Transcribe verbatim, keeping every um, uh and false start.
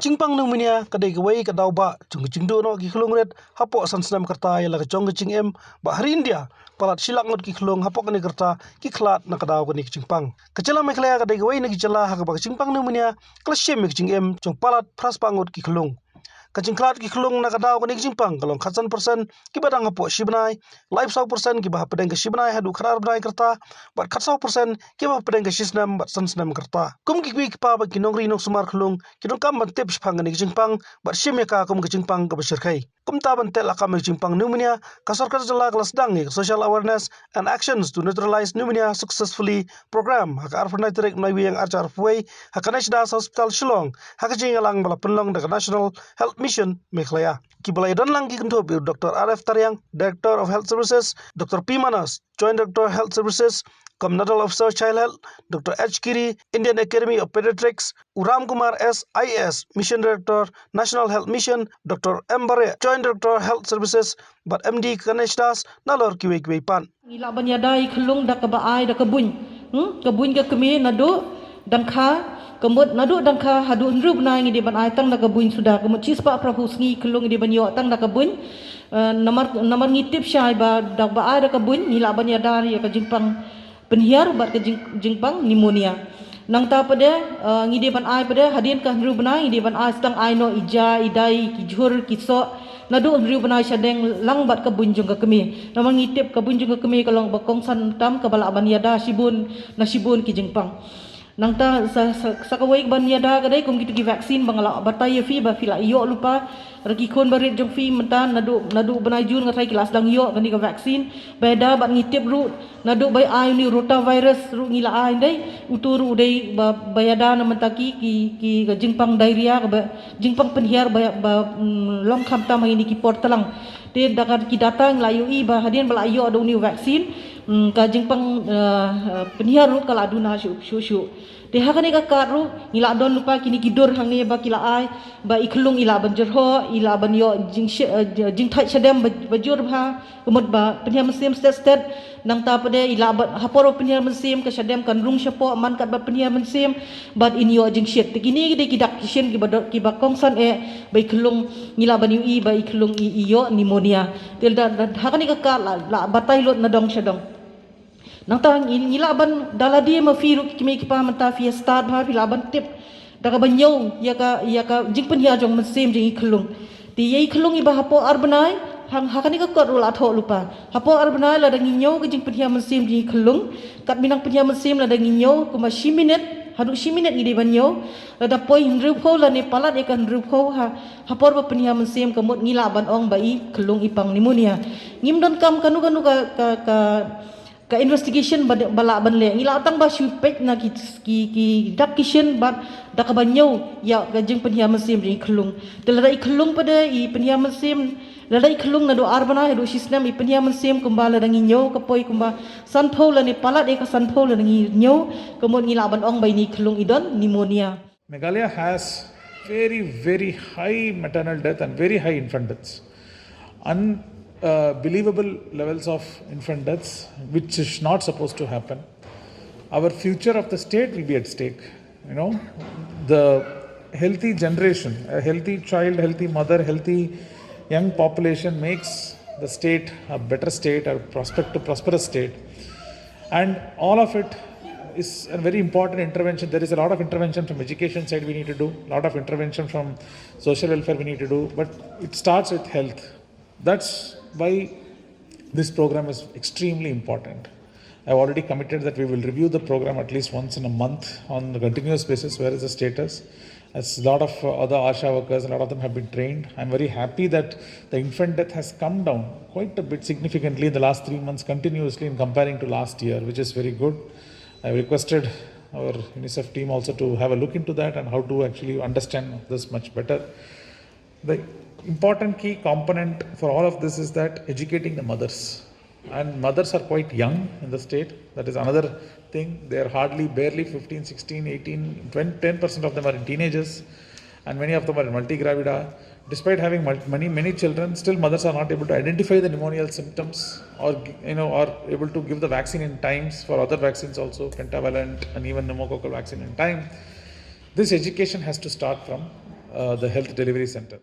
Jingpang pneumonia ka dei kawei ka daw ba jong ka jingduh noh ki khlung rit hapoh san snem ka rta ïa la ka jong ka jingim, ba ha ri India palat shi lak ngut ki khlung hapoh kane ka rta ki khlad na ka daw kane ka jingpang. Ka jylla Meghalaya ka dei kawei na ki jylla ha kaba ka jingpang pneumonia ka la shim ïa ka jingim jong palat phra spah ngut ki khlung. Ka jingkhlad ki khlung na ka daw kane ka jingpang ka long khatsan percent kiba dang hapoh shi bnai, laiphew saw percent kiba hapdeng ka shi bnai haduh khatar bnai ka rta, bad khatsaw percent kiba hapdeng ka shi snem bad san snem ka rta. Kum ki kmie ki kpa bad ki nongri nongsumar khlung ki donkam ban tip shaphang kane ka jingpang bad shim ïa ka kum ka jingpang kaba shyrkhei. Kumta ban teh lakam ïa ka jingpang pneumonia, ka sorkar jylla ka la sdang ïa ka Social Awareness and Actions to Neutralize Pneumonia Successfully Program ha ka arphew nine tarik Naiwieng arhajar arphew wei ha ka NEHDAS Hospital Shillong, ha ka jingïalang ba la pynlong da ka National Health Mission Meghalaya. Kiba la ïadon lang ki kynthup ïa u Doctor R F Tariang, Director of Health Services, Doctor P Manas, Joint Director Health Services cum Nodal Officer Child Health, Doctor H Giri, Indian Academy of Pediatrics, u Ram Kumar S, I A S, Mission Director, National Health Mission, Doctor M Bareh, Joint Director Health Services bad M D ka NEHDAS, nalor kiwei kiwei pat. Ngi lah ban ïada ïa ki khlung da kaba ai da ka buiñ. Hmm? Ka buiñ ka kmie naduh dang kha, ka mut naduh dang kha haduh hynriew bnai ngi dei ban ai tang da ka buiñ suda. Ka mut shispah phraphew sngi ki khlung ngi dei ban ïoh tang da ka buiñ. Eh, namar, namar ngi tip shai ba da kaba ai da ka buiñ ngi lah ban ïada ïa ka jingpang pynhiar bad ka jing, jingpang pneumonia. Nangta pat de, eh, ngi dei ban ai pat de hadien ka hynriew bnai ngi dei ban ai sdang ai noh ïa i ja, i dai, ki jhur, ki soh. Naduh hynriew bnai shadeng lang bad ka buiñ jong ka kmie. Namar ngi tip ka buiñ jong ka kmie ka long ba kongsan tam kaba lah ban ïada shibun na shibun ki jingpang. Nangta sa, sa, sa kawei ban ïada ka dei kum kitu ki vaccine ba nga lah batai ïa phi ba phi lah ïoh lypa. Ra ki khun barit jong phi mynta naduh, naduh bnai Jun nga tharai ki lah sdang ïoh kane ka vaccine. Ba ïada bad ngi tip ruh naduh ba ai une u rotavirus ruh ngi lah ai dei. Utu ruh u dei ba, ba ïada na mynta ki, ki, ki ka jingpang diarrhea kaba, jingpang pynhiar ba, ba, mm, long khamtam ha kine ki por tlang. Te da ka ki data ngi lah ïohi ba hadien ba lah ïoh da une u vaccine, mm, ka jingpang, eh, eh, pynhiar ruh ka lah duna shuh, shuh, shuh. Te ha kane ka kad ruh ngi lah don lypa kine ki dur hangne ba ki lah ai, ba i khlung i lah ban jyrhoh, i lah ban ïoh jingshi-, eh, jingthait shadem ba, ba jur bha, ka mut ba pynhiar mynsiem stet stet. Nangta pat de i lah ban ha por ba pynhiar mynsiem ka shadem kan rung shapoh man katba pynhiar mynsiem bad in ïoh jingshit. Te kine ki dei ki dak ki shin kiba do-, kiba kongsan eh ba i khlung ngi lah ban ïohi ba i khlung i, i ïoh pneumonia. Te da, da, ha kane ka kad lah, lah batai lut na dong sha dong. Nangta ngi, ngi lah ban da lade ma phi ruh ki kmie ki kpa mynta phi ïa stad bha phi lah ban tip da kaba ñiew ïa ka, ïa ka jingpynhiar jong mynsiem jong i khlung. Te ïa i khlung iba hapoh ar bnai, hang ha kane ka kot ruh lah thoh lypa. Hapoh ar bnai lada ngi ñiew ka jingpynhiar mynsiem jong i khlung, kat mynta pynhiar mynsiem lada ngi ñiew kumba shi minit, haduh shi minit ngi dei ban ñiew. Lada poi hynriewphew lane palat ïa ka hynriewphew ha, ha por ba pynhiar mynsiem ka mut ngi lah ban ong ba i khlung i pang pneumonia. Ngim donkam kano kano ka, ka, ka, ka investigation ba, ba lah ban leh. Ngi lah tang ba shu peit na ki, ki, ki dak ki shin bad da kaba ñiew ïa ka jingpynhiar mynsiem jong i khlung. Te lada i khlung pat de i pynhiar mynsiem, lada i khlung naduh ar bnai haduh shi snem i pynhiar mynsiem kumba lada ngi ñiew ka poi kumba sanphew lane palat ïa ka sanphew lada ngi ñiew, ka mut ngi lah ban ong ba ine i khlung i don pneumonia. Meghalaya has very, very high maternal death and very high infant deaths. Unbelievable levels of infant deaths, which is not supposed to happen. Our future of the state will be at stake. You know, the healthy generation, a healthy child, healthy mother, healthy young population makes the state a better state, a prospect, a prosperous state. And all of it is a very important intervention. There is a lot of intervention from education side we need to do, a lot of intervention from social welfare we need to do, but it starts with health. That's why this program is extremely important. I've already committed that we will review the program at least once in a month on a continuous basis. Where is the status? As a lot of, uh, other ASHA workers, a lot of them have been trained. I'm very happy that the infant death has come down quite a bit significantly in the last three months continuously in comparing to last year, which is very good. I requested our UNICEF team also to have a look into that and how to actually understand this much better. The important key component for all of this is that educating the mothers. And mothers are quite young in the state. That is another thing. They are hardly, barely fifteen, sixteen, eighteen, twenty, ten percent of them are in teenagers. And many of them are in multigravida. Despite having mul-, many, many children, still mothers are not able to identify the pneumonial symptoms or, you know, or able to give the vaccine in times for other vaccines also, pentavalent and even pneumococcal vaccine in time. This education has to start from uh, the health delivery center.